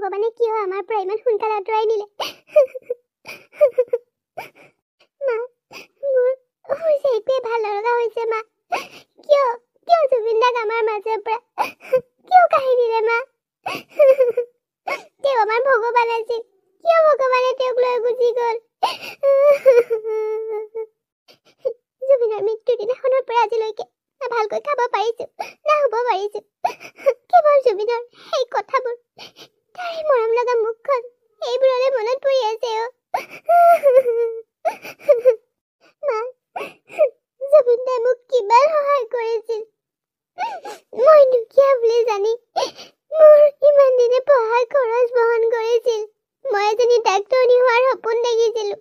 ভগৱানে কিয় আমাৰ পৰা ইমান সোনকালে আঁতৰাই নিলে? মা, মোৰ হৈছে একোৱে ভাল নলগা হৈছে মা। কিয় কিয় জুবিন দাক আমাৰ মাজৰ পৰা কিয় কাঢ়ি নিলে মা? তেওঁ আমাৰ ভগৱান আছিল, কিয় ভগৱানে তেওঁক লৈ গুচি গ'ল? জুবিনৰ মৃত্যুৰ দিনাখনৰ পৰা আজিলৈকে না ভালকৈ খাব পাৰিছো, না শুব পাৰিছো। কেৱল জুবিনৰ সেই কথাবোৰ, তাৰ সেই মৰম লগা মুখখন, এইবোৰলৈ মনত পৰি আছে অ। মা, জুবিন দাই মোক কিমান সহায় কৰিছিল। মই দুখীয়া বুলি জানি মোৰ ইমান দিনে পঢ়াৰ খৰচ বহন কৰিছিল। মই এজনী ডাক্তৰণী হোৱাৰ সপোন দেখিছিলো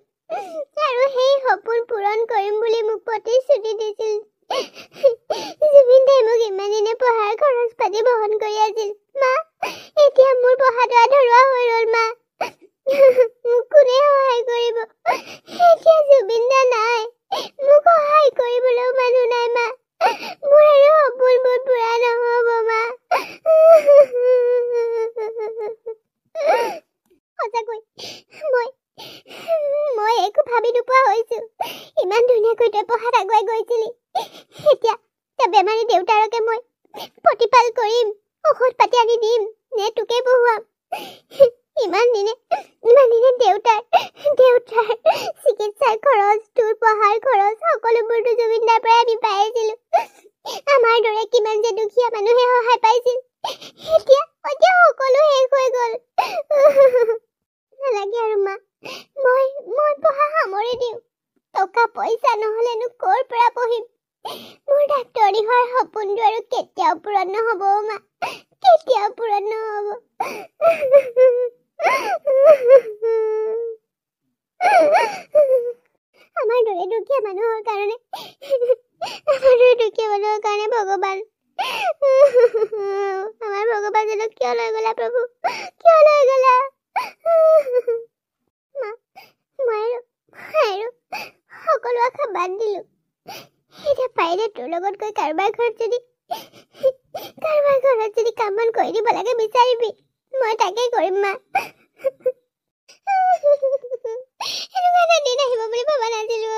আৰু সেই সপোন পূৰণ কৰিম বুলি মোক প্ৰতিশ্ৰুতি দিছিল। জুবিন দাই মোক ইমান দিনে পঢ়াৰ খৰচ পাতি বহন কৰি আছিল মা। এতিয়া মোৰ পঢ়াটো আধৰুৱা হৈ ৰ'ল মা। মোক কোনে সহায় কৰিব? এতিয়া জুবিন দা নাই, মোক সহায় কৰিবলৈও মানুহ নাই মা। মোৰ আৰু সপোনবোৰ পূৰা নহ'ব মা। সঁচাকৈ মই মই একো ভাবি নোপোৱা হৈছো। ইমান ধুনীয়াকৈ তই পঢ়াত আগুৱাই গৈছিলি, এতিয়া তই বেমাৰী দেউতাৰকে মই প্ৰতিপাল কৰিম, ঔষধ পাতি আনি দিম নে তোকেই পঢ়ুৱাম? ইমান দিনে দেউতাৰ দেউতাৰ চিকিৎসাৰ খৰচ, তোৰ পঢ়াৰ খৰচ, সকলোবোৰতো জুবিন দাৰ পৰাই আমি পাই আছিলো। আমাৰ দৰে কিমান যে দুখীয়া মানুহে সহায় পাইছিল, এতিয়া এতিয়া সকলো শেষ হৈ গ'ল। নালাগে আৰু মা, মই মই পঢ়া সামৰি দিওঁ। টকা পইচা নহ'লেনো ক'ৰ পৰা পঢ়িম? মোৰ ডাক্তৰণী হোৱাৰ সপোনটো আৰু কেতিয়াও পূৰণ নহ'ব মা, কেতিয়াও পূৰণ নহ'ব। আমাৰ দৰে দুখীয়া মানুহৰ কাৰণে, আমাৰ দৰে দুখীয়া মানুহৰ কাৰণে ভগৱান, আমাৰ ভগৱানজনক কিয় লৈ গ'লা প্ৰভু, কিয় লৈ গ'লা? মা, মই আৰু সকলো আশা বাদ দিলোঁ। এতিয়া পাৰিলে তোৰ লগত গৈ কাৰোবাৰ ঘৰত যদি কাম বন কৰি দিব লাগে বিচাৰিবি, মই তাকেই কৰিম মা। এনেকুৱা এটা দিন আহিব বুলি ভবা নাছিলো।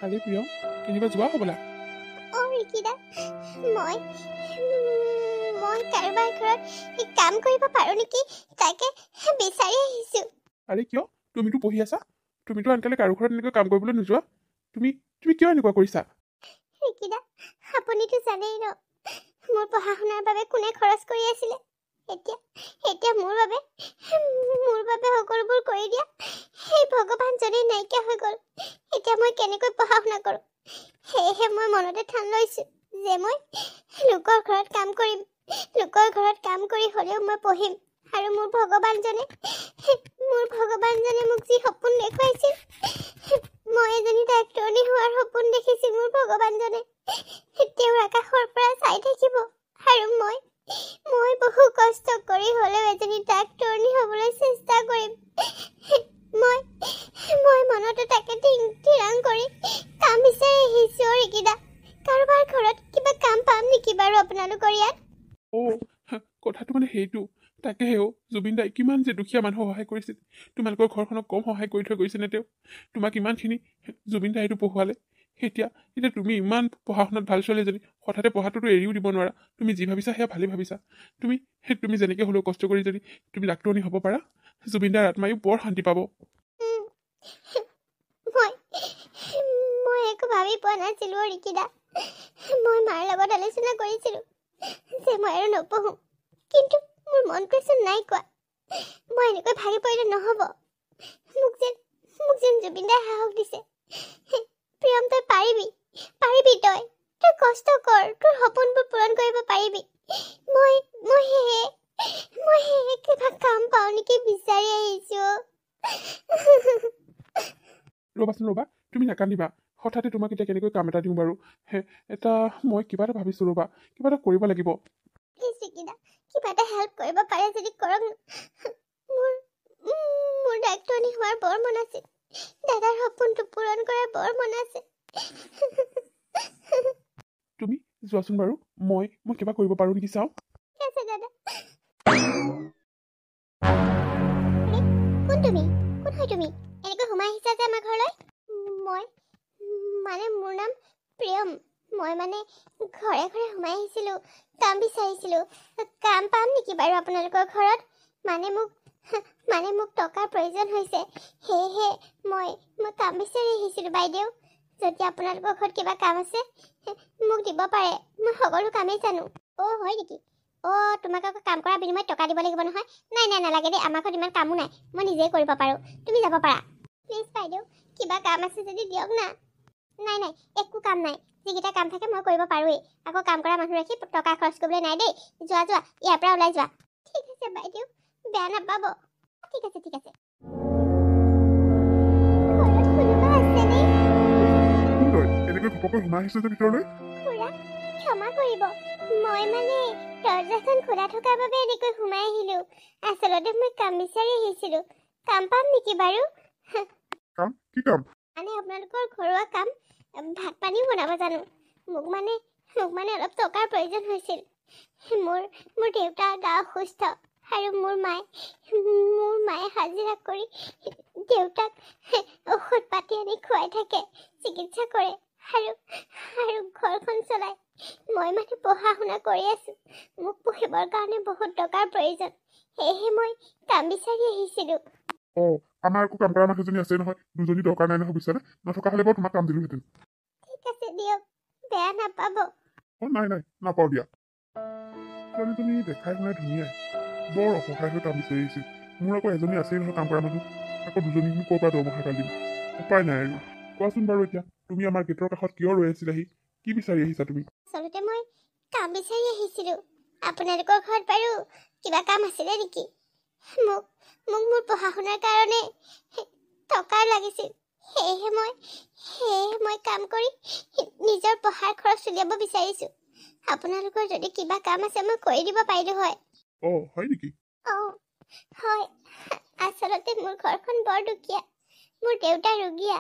আৰে প্ৰিয়ম, কেনিবা যোৱা হ'বলা? অ ৰিকিদা, মই মই কাৰোবাৰ ঘৰত কাম কৰিব পাৰো নেকি তাকে বিচাৰি আহিছো। আৰে কিয়? তুমিতো পঢ়ি আছা, তুমিতো আনকালে কাৰো ঘৰত এনেকৈ কাম কৰিবলৈ নোযোৱা। তুমি তুমি কিয় এনেকুৱা কৰিছা? ৰিকিদা, আপুনিতো জানেই ন মোৰ পঢ়া শুনাৰ বাবে কোনে খৰচ কৰি আছিলে। এতিয়া এতিয়া মোৰ বাবে সকলোবোৰ কৰি দিয়া সেই ভগৱানজনেই নাইকিয়া হৈ গ'ল। এতিয়া মই কেনেকৈ পঢ়া শুনা কৰোঁ? সেয়েহে মই মনতে ঠান লৈছোঁ যে মই লোকৰ ঘৰত কাম কৰিম, লোকৰ ঘৰত কাম কৰি হ'লেও মই পঢ়িম। আৰু মোৰ ভগৱানজনে মোক যি সপোন দেখুৱাইছিল, মই এজনী ডাক্তৰণী হোৱাৰ সপোন দেখিছিল মোৰ ভগৱানজনে, তেওঁৰ আকাশৰ পৰা চাই থাকিব। আৰু মই মই বহু কষ্ট কৰি হ'লেও এজনী ডাক্তৰণী হ'বলৈ চেষ্টা কৰিম। মই মই মনতে তাকে থিৰাং কৰি কাম বিচাৰি আহিছোঁ। ৰিকিদা, কাৰোবাৰ ঘৰত কিবা কাম পাম নেকি বাৰু আপোনালোকৰ ইয়াত? অ' কথাটো মানে সেইটো, তাকেহে অ' জুবিন দাই কিমান যে দুখীয়া মানুহক সহায় কৰিছিল, তোমালোকৰ ঘৰখনক কম সহায় কৰি থৈ গৈছেনে তেওঁ? তোমাক ইমানখিনি জুবিন দাইটো পঢ়ুৱালে, এতিয়া এতিয়া তুমি ইমান পঢ়া শুনাত ভাল ছোৱালী এজনী, হঠাতে পঢ়াটোতো এৰিও দিব নোৱাৰা। তুমি যি ভাবিছা সেয়া ভালেই ভাবিছা। তুমি তুমি যেনেকৈ হ'লেও কষ্ট কৰি যদি তুমি ডাক্তৰণী হ'ব পাৰা, জুবিন দাৰ আত্মায়ো বৰ শান্তি পাব। মই মই একো ভাবি পোৱা নাছিলোঁ ৰিকিদা। মই মাৰ লগত আলোচনা কৰিছিলোঁ যে মই আৰু নপঢ়োঁ, কিন্তু মোৰ মনটোৱেচোন নাই কোৱা। মই এনেকৈ ভাগি পৰিলে নহ'ব। মোক যেন জুবিন দাই সাহস দিছে, প্ৰিয়ম তই পাৰিবি, পাৰিবি, তই তই কষ্ট কৰ, তোৰ সপোনবোৰ পূৰণ কৰিব পাৰিবি। মই মই সেয়ে মই সেয়ে কিবা কাম পাওঁ নেকি বিচাৰি আহিছোঁ। ৰ'বাচোন ৰ'বা, তুমি নাকান্দিবা। হঠাতে তোমাক এতিয়া কেনেকৈ কাম এটা দিওঁ বাৰু? এটা মই কিবা এটা ভাবিছোঁ ৰ'বা, কিবা এটা কৰিব লাগিব। প্লিজ ৰিকিদা, কিবা এটা হেল্প কৰিব পাৰে যদি কৰক। মোৰ মোৰ ডাক্তৰণী হোৱাৰ বৰ মন আছিল, দাদাৰ সপোনটো পূৰণ কৰাৰ বৰ মন আছে। তুমি যোৱাচোন বাৰু, মই মই কিবা কৰিব পাৰোঁ নেকি চাওঁ। ঠিক আছে দাদা। কোন তুমি? কোন হয় তুমি? এনেকৈ সোমাই আহিছা যে আমাৰ ঘৰলৈ? মই মানে মোৰ নাম প্ৰিয়ম। মই মানে ঘৰে ঘৰে সোমাই আহিছিলোঁ, কাম বিচাৰিছিলোঁ। কাম পাম নেকি বাৰু আপোনালোকৰ ঘৰত? মানে মোক টকাৰ প্ৰয়োজন হৈছে, সেয়েহে মই মই কাম বিচাৰি আহিছিলোঁ বাইদেউ। যদি আপোনালোকৰ ঘৰত কিবা কাম আছে মোক দিব পাৰে, মই সকলো কামেই জানো। অ' হয় নেকি? অ' তোমাক আকৌ কাম কৰাৰ বিনিময়ত টকা দিব লাগিব নহয়। নাই নাই নালাগে দেই, আমাৰ ঘৰত ইমান কামো নাই, মই নিজেই কৰিব পাৰোঁ, তুমি যাব পাৰা। প্লিজ বাইদেউ, কিবা কাম আছে যদি দিয়ক না। নাই নাই, একো কাম নাই, যিকেইটা কাম থাকে মই কৰিব পাৰোঁৱেই। আকৌ কাম কৰা মানুহ ৰাখি টকা খৰচ কৰিবলৈ নাই দেই। যোৱা যোৱা, ইয়াৰ পৰা ওলাই যোৱা। ঠিক আছে বাইদেউ, বেয়া নাপাব। ঠিক আছে ঠিক আছে। ঘৰত কোনোবা আছেনে? কোন তই? এনেকৈ ঘপকৈ সোমাই আহিছ যে ভিতৰলৈ? খুৰা, ক্ষমা কৰিব, মই মানে দৰ্জাখন খোলা থকাৰ বাবে এনেকৈ সোমাই আহিলোঁ। আচলতে মই কাম বিচাৰি আহিছিলোঁ। কাম পাম নেকি বাৰু? কাম? কি কাম? মানে আপোনালোকৰ ঘৰুৱা কাম, ভাত পানীও বনাব জানো। মোক মানে অলপ টকাৰ প্ৰয়োজন হৈছিল। মোৰ মোৰ দেউতাৰ গা অসুস্থ আৰু মোৰ মায়ে হাজিৰা কৰি দেউতাক ঔষধ পাতি আনি খুৱাই থাকে, চিকিৎসা কৰে আৰু আৰু ঘৰখন চলায়। মই মানে পঢ়া শুনা কৰি আছোঁ, মোক পঢ়িবৰ কাৰণে বহুত টকাৰ প্ৰয়োজন, সেয়েহে মই কাম বিচাৰি আহিছিলোঁ। অ' আমাৰ আকৌ কাম কৰা মানুহজনী আছে নহয়, দুজনী দৰকাৰ নাই নহয়, বুজিছানে? নথকা হ'লে বাৰু তোমাক কাম দিলোহেঁতেন। ঠিক আছে দিয়ক, বেয়া নাপাব। অ' নাই নাই, নাপাওঁ দিয়া। ছোৱালীজনী দেখাই শুনাই ধুনীয়াই, বৰ অসহায় হৈ কাম বিচাৰি আহিছিল। মোৰ আকৌ এজনী আছেই নহয় কাম কৰা মানুহ, আকৌ দুজনীকনো ক'ৰ পৰা দৰমহা এটা দিম? উপায় নাই আৰু। কোৱাচোন বাৰু, এতিয়া তুমি আমাৰ গেটৰ কাষত কিয় ৰৈ আছিলাহি? কি বিচাৰি আহিছা তুমি? আচলতে মই কাম বিচাৰি আহিছিলোঁ। আপোনালোকৰ ঘৰত বাৰু কিবা কাম আছিলে নেকি? মোক মোক মোৰ পঢ়া শুনাৰ কাৰণে টকা লাগিছিল, সেয়েহে মই কাম কৰি নিজৰ পঢ়াৰ খৰচ উলিয়াব বিচাৰিছোঁ। আপোনালোকৰ যদি কিবা কাম আছে মই কৰি দিব পাৰিলোঁ হয়। অ' হয় নেকি? অঁ হয়। আচলতে মোৰ ঘৰখন বৰ দুখীয়া, মোৰ দেউতা ৰুগীয়া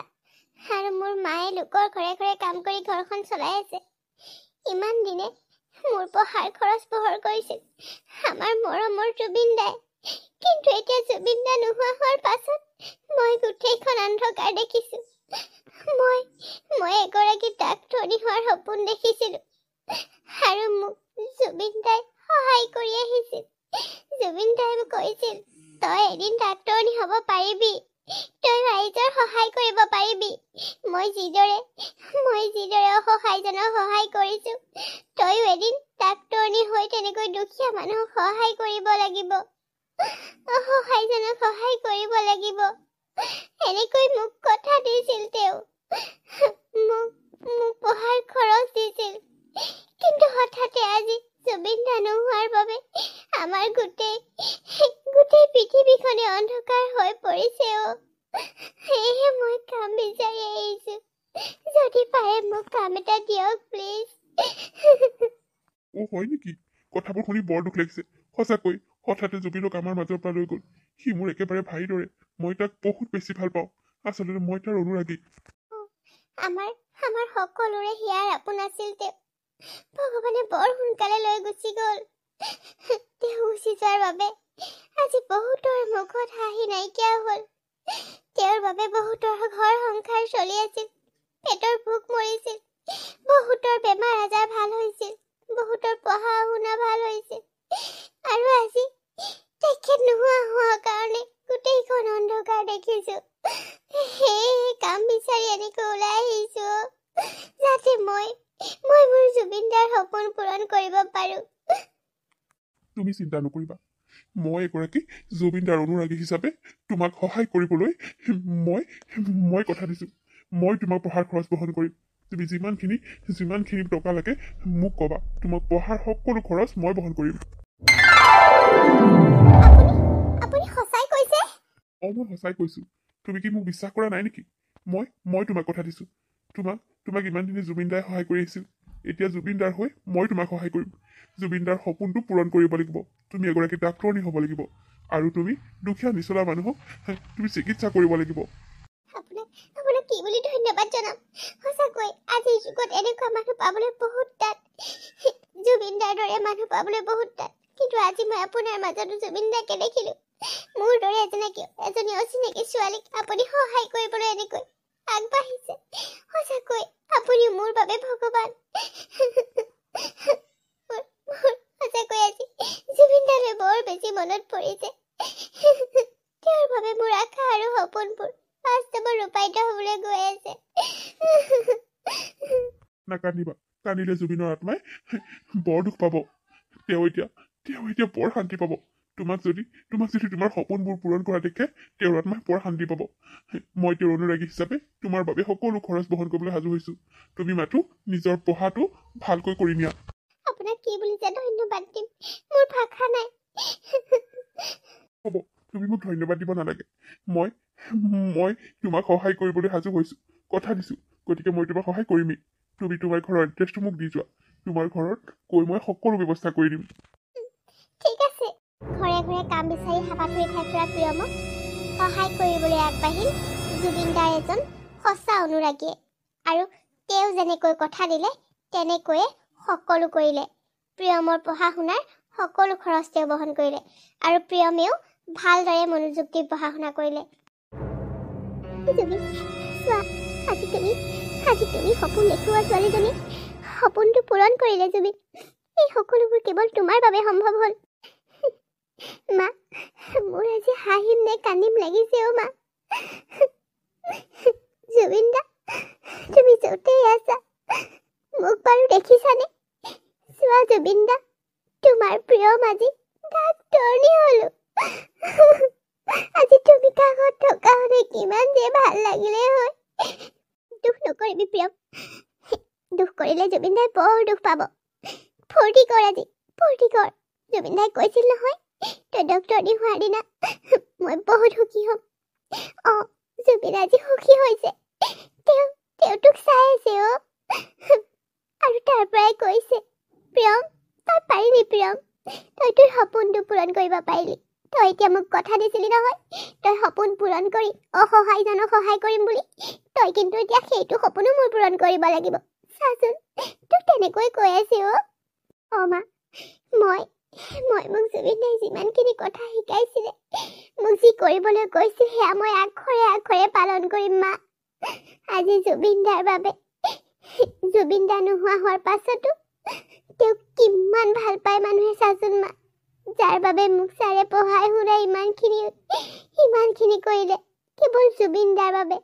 আৰু মোৰ মায়ে লোকৰ ঘৰে ঘৰে কাম কৰি ঘৰখন চলাই আছে। ইমান দিনে মোৰ পঢ়াৰ খৰচ বহৰ কৰিছিল আমাৰ মৰমৰ জুবিন দাই, কিন্তু এতিয়া জুবিন দা নোহোৱা হোৱাৰ পাছত মই গোটেইখন অন্ধকাৰ দেখিছোঁ। মই মই এগৰাকী ডাক্তৰণী হোৱাৰ সপোন দেখিছিলোঁ আৰু মোক জুবিন দাই সহায় কৰি আহিছিল। জুবিন দাই মোক কৈছিল, তই এদিন ডাক্তৰণী হ'ব পাৰিবি, তই ৰাইজৰ সহায় কৰিব পাৰিবি। মই যিদৰে অসহায়জনক সহায় কৰিছোঁ, তয়ো এদিন ডাক্তৰণী হৈ তেনেকৈ দুখীয়া মানুহক সহায় কৰিব লাগিব, অসহায়জনক সহায় কৰিব লাগিব। এনেকৈ মোক কথা দিছিল তেওঁ। মোক মোক পঢ়াৰ খৰচ দিছিল, কিন্তু হঠাতে আজি জুবিন দা নোহোৱাৰ বাবে আমাৰ গোটেই গোটেই পৃথিৱীখনে অন্ধকাৰ হৈ পৰিছে। অ' সেয়েহে মই কাম বিচাৰি আহিছোঁ। যদি পাৰে মোক কাম এটা দিয়ক প্লিজ। অ' হয় নেকি? কথাবোৰ শুনি বৰ দুখ লাগিছে সঁচাকৈ। হঠাতে জুবিনক আমাৰ মাজৰ পৰা লৈ গ'ল। সি মোৰ একেবাৰে ভাইৰ দৰে, মই তাক বহুত বেছি ভাল পাওঁ। আচলতে মই তাৰ অনুৰাগী। আমাৰ আমাৰ সকলোৰে হিয়াৰ আপোন আছিল তেওঁ। ভগৱানে বৰ সোনকালে লৈ গুচি গ'ল। তেওঁ গুচি যোৱাৰ বাবে আজি বহুতৰ মুখত হাঁহি নাইকিয়া হ'ল। তেওঁৰ বাবে বহুতৰ ঘৰ সংসাৰ চলি আছিল, পেটৰ ভোক মৰিছিল, বহুতৰ বেমাৰ আজাৰ ভাল হৈছিল, বহুতৰ পঢ়া শুনা ভাল হৈছিল। আৰু আজি তেখেত নোহোৱা হোৱাৰ কাৰণে গোটেইখন অন্ধকাৰ দেখিছোঁ। সেয়েহে কাম বিচাৰি এনেকৈ ওলাই আহিছোঁ, যাতে মই মই মোৰ জুবিন দাৰ সপোন পূৰণ কৰিব পাৰোঁ। তুমি চিন্তা নকৰিবা, মই এগৰাকী জুবিন দাৰ অনুৰাগী হিচাপে তোমাক সহায় কৰিবলৈ মই মই কথা দিছোঁ। মই তোমাক পঢ়াৰ খৰচ বহন কৰিম। তুমি যিমানখিনি টকা লাগে মোক ক'বা, তোমাক পঢ়াৰ সকলো খৰচ মই বহন কৰিম। আপুনি সঁচাই কৈছে? অঁ, মই সঁচাই কৈছোঁ। তুমি কি মোক বিশ্বাস কৰা নাই নেকি? মই মই তোমাক কথা দিছোঁ। তোমাক তোমাক ইমান দিনে জুবিন দাই সহায় কৰি আহিছিল, এতিয়া জুবিন দাৰ হৈ মই তোমাক সহায় কৰিম। জুবিন দাৰ সপোনটো পূৰণ কৰিব লাগিব। তুমি এগৰাকী ডাক্তৰণী হ'ব লাগিব আৰু তুমি দুখীয়া নিচলা মানুহক তুমি চিকিৎসা কৰিব লাগিব। আপোনাক আপোনাক কি বুলি ধন্যবাদ জনাম। সঁচাকৈ আজিৰ যুগত এনেকুৱা মানুহ পাবলৈ বহুত টান, জুবিন দাৰ দৰে মানুহ পাবলৈ বহুত টান। কিন্তু আজি মই আপোনাৰ মাজতো জুবিন দাকে দেখিলোঁ। মোৰ দৰে এজনী অচিনাকি ছোৱালীক আপুনি সহায় কৰিবলৈ এনেকৈ আগবাঢ়িছে। সঁচাকৈ আপুনি মোৰ বাবে ভগৱান। মোৰ সঁচাকৈ আজি জুবিন দালৈ বৰ বেছি মনত পৰিছে। তেওঁৰ বাবে মোৰ আশা আৰু সপোনবোৰ বাস্তৱত ৰূপায়িত হ'বলৈ গৈ আছে। নাকান্দিবা, কান্দিলে জুবিনৰ আত্মাই বৰ দুখ পাব। তেওঁ এতিয়া বৰ শান্তি পাব। তোমাক যদি তোমাৰ সপোনবোৰ পূৰণ কৰা দেখে, তেওঁৰ আত্মাই বৰ শান্তি পাব। মই তেওঁৰ অনুৰাগী হিচাপে তোমাৰ বাবে সকলো খৰচ বহন কৰিবলৈ সাজু হৈছো। তুমি মাথো নিজৰ পঢ়াটো ভালকৈ কৰি নিয়া। আপোনাক কি বুলি যে ধন্যবাদ দিম, মোৰ ভাষা নাই। হ'ব, তুমি মোক ধন্যবাদ দিব নালাগে। মই মই তোমাক সহায় কৰিবলৈ সাজু হৈছো, কথা দিছো। গতিকে মই তোমাক সহায় কৰিমেই। তুমি তোমাৰ ঘৰৰ এড্ৰেছটো মোক দি যোৱা। তোমাৰ ঘৰত গৈ মই সকলো ব্যৱস্থা কৰি দিম। ঠিক আছে। ঘৰে ঘৰে কাম বিচাৰি হাবাথুৰি খাই ফুৰা প্ৰিয়মক সহায় কৰিবলৈ আগবাঢ়িল জুবিন দাৰ এজন সঁচা অনুৰাগীয়ে। আৰু তেওঁ যেনেকৈ কথা দিলে তেনেকৈয়ে সকলো কৰিলে। প্ৰিয়মৰ পঢ়া শুনাৰ সকলো খৰচ তেওঁ বহন কৰিলে আৰু প্ৰিয়মেও ভালদৰে মনোযোগ দি পঢ়া শুনা কৰিলে। জুবিন, চোৱা, আজি তুমি সপোন দেখুওৱা ছোৱালীজনী সপোনটো পূৰণ কৰিলে। জুবিন, এই সকলোবোৰ কেৱল তোমাৰ বাবে সম্ভৱ হ'ল। মা, মোৰ আজি হাঁহিম নে কান্দিম লাগিছে অ' মা। জুবিন দা, তুমি য'তেই আছা মোক বাৰু দেখিছানে? চোৱা জুবিন দা, তোমাৰ প্ৰিয়ম আজি ডাক্তৰণী হ'লো। আজি তুমি কাষত থকা হ'লে কিমান যে ভাল লাগিলে হয়। দুখ নকৰিবি প্ৰিয়ম, দুখ কৰিলে জুবিন দাই বৰ দুখ পাব। ফূৰ্তি কৰ আজি, ফূৰ্তি কৰ। জুবিন দাই কৈছিল নহয়, তই ডক্টৰণী হোৱাৰ দিনা মই বহুত সুখী হ'ম। অঁ, জুবিন আজি সুখী হৈছে। তেওঁ তোক চাই আছে অ'। আৰু তাৰ পৰাই কৈছে, প্ৰিয়ম তই পাৰিলি, প্ৰিয়ম তই তোৰ সপোনটো পূৰণ কৰিব পাৰিলি। তই এতিয়া মোক কথা দিছিলি নহয়, তই সপোন পূৰণ কৰি অসহায়জনক সহায় কৰিম বুলি। তই কিন্তু এতিয়া সেইটো সপোনো মোৰ পূৰণ কৰিব লাগিব। চাচোন, তোক তেনেকৈ কৈ আছে অ'। অঁ মা, মই মোক জুবিন দাই যিমানখিনি কথা শিকাইছিলে, মোক যি কৰিবলৈ কৈছিল সেয়া মই আখৰে আখৰে পালন কৰিম মা। আজি জুবিন দাৰ বাবে, জুবিন দা নোহোৱা হোৱাৰ পাছতো তেওঁক কিমান ভাল পায় মানুহে চাচোন মা। যাৰ বাবে মোক ছাৰে পঢ়াই শুনাই ইমানখিনি কৰিলে, কেৱল জুবিন দাৰ বাবে।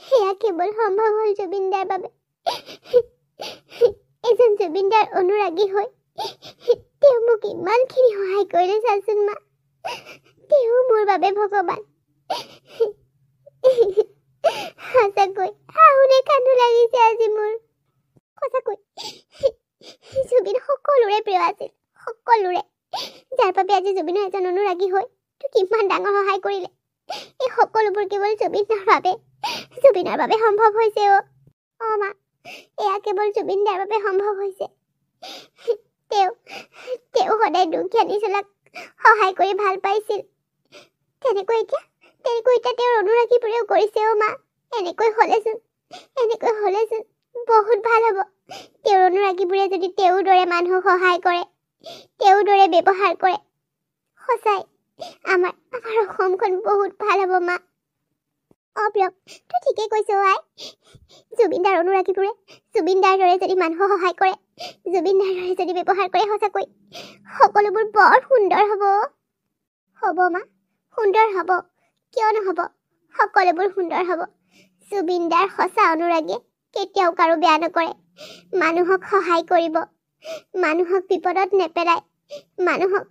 সেয়া কেৱল সম্ভৱ হ'ল জুবিন দাৰ বাবে। এজন জুবিন দাৰ অনুৰাগী হৈ তেওঁ মোক ইমানখিনি সহায় কৰিলে চাচোন মা। তেওঁ মোৰ বাবে ভগৱান। সঁচাকৈ হাঁহোনে কান্দো লাগিছে আজি মোৰ। সঁচাকৈ জুবিন সকলোৰে প্ৰিয় আছিল, সকলোৰে। যাৰ বাবে আজি জুবিনৰ এজন অনুৰাগী হৈ তোক ইমান ডাঙৰ সহায় কৰিলে। এই সকলোবোৰ কেৱল জুবিনৰ বাবে সম্ভৱ হৈছে অ'। অঁ মা, এয়া কেৱল জুবিন দাৰ বাবে সম্ভৱ হৈছে। তেওঁ তেওঁ সদায় দুখীয়া নিচলাক সহায় কৰি ভাল পাইছিল। তেনেকৈ এতিয়া তেওঁৰ অনুৰাগীবোৰেও কৰিছে অ' মা। এনেকৈ হ'লেচোন বহুত ভাল হ'ব। তেওঁৰ অনুৰাগীবোৰে যদি তেওঁৰ দৰে মানুহক সহায় কৰে, তেওঁৰ দৰে ব্যৱহাৰ কৰে, সঁচাই আমাৰ অসমখন বহুত ভাল হ'ব মা। অঁ প্ৰিয়ম, তই ঠিকেই কৈছ আই। জুবিন দাৰ অনুৰাগীবোৰে জুবিন দাৰ দৰে যদি মানুহক সহায় কৰে, জুবিন দাৰ দৰে যদি ব্যৱহাৰ কৰে, সঁচাকৈ সকলোবোৰ বৰ সুন্দৰ হ'ব। হ'ব মা, সুন্দৰ হ'ব, কিয় নহ'ব? সকলোবোৰ সুন্দৰ হ'ব। জুবিন দাৰ সঁচা অনুৰাগীয়ে কেতিয়াও কাৰো বেয়া নকৰে, মানুহক সহায় কৰিব, মানুহক বিপদত নেপেলায়, মানুহক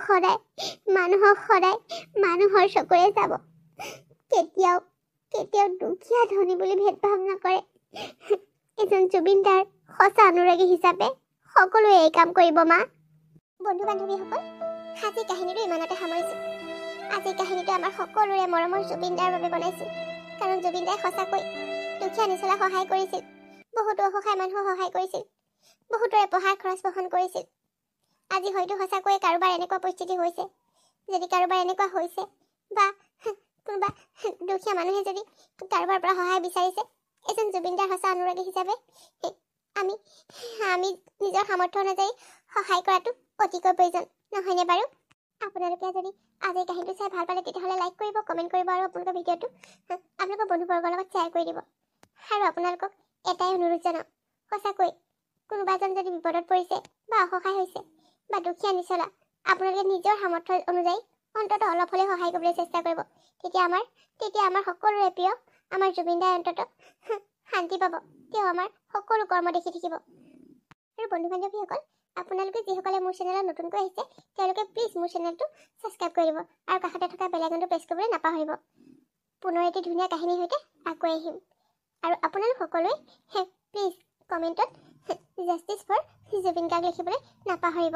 সদায় মানুহৰ চকুৰে চাব, কেতিয়াও কেতিয়াও দুখীয়া ধনী বুলি ভেদভাৱ নকৰে। এজন জুবিন দাৰ সঁচা অনুৰাগী হিচাপে সকলোৱে এই কাম কৰিব মা। বন্ধু বান্ধৱীসকল, আজিৰ কাহিনীটো ইমানতে সামৰিছোঁ। আজিৰ কাহিনীটো আমাৰ সকলোৰে মৰমৰ জুবিন দাৰ বাবে বনাইছোঁ, কাৰণ জুবিন দাই সঁচাকৈ দুখীয়া নিচলাক সহায় কৰিছিল, বহুতো অসহায় মানুহক সহায় কৰিছিল, বহুতৰে পঢ়াৰ খৰচ বহন কৰিছিল। আজি হয়তো সঁচাকৈয়ে কাৰোবাৰ এনেকুৱা পৰিস্থিতি হৈছে, যদি কাৰোবাৰ এনেকুৱা হৈছে বা কোনোবা দুখীয়া মানুহে যদি কাৰোবাৰ পৰা সহায় বিচাৰিছে, এজন জুবিনদাৰ সঁচা অনুৰাগী হিচাপে আমি আমি নিজৰ সামৰ্থ্য অনুযায়ী সহায় কৰাটো অতিকৈ প্ৰয়োজন, নহয়নে বাৰু? আপোনালোকে যদি আজিৰ কাহিনীটো চাই ভাল পালে, তেতিয়াহ'লে লাইক কৰিব, কমেণ্ট কৰিব আৰু আপোনালোকৰ ভিডিঅ'টো আপোনালোকৰ বন্ধুবৰ্গৰ লগত শ্বেয়াৰ কৰি দিব। আৰু আপোনালোকক এটাই অনুৰোধ জনাওঁ, সঁচাকৈ কোনোবা এজন যদি বিপদত পৰিছে বা অসহায় হৈছে বা দুখীয়া নিচলা, আপোনালোকে নিজৰ সামৰ্থ্য অনুযায়ী অন্ততঃ অলপ হ'লেও সহায় কৰিবলৈ চেষ্টা কৰিব। তেতিয়া আমাৰ সকলোৰে প্ৰিয় আমাৰ জুবিন দাই অন্ততঃ শান্তি পাব। তেওঁ আমাৰ সকলো কৰ্ম দেখি থাকিব। আৰু বন্ধু বান্ধৱীসকল, আপোনালোকে যিসকলে মোৰ চেনেলত নতুনকৈ আহিছে, তেওঁলোকে প্লিজ মোৰ চেনেলটো ছাবস্ক্ৰাইব কৰি দিব আৰু কাষতে থকা বেল আইকনটো প্ৰেছ কৰিবলৈ নাপাহৰিব। পুনৰ এটি ধুনীয়া কাহিনীৰ সৈতে আকৌ আহিম। আৰু আপোনালোক সকলোৱে প্লিজ কমেণ্টত "জাষ্টিছ ফৰ জুবিন গাৰ্গ" লিখিবলৈ নাপাহৰিব।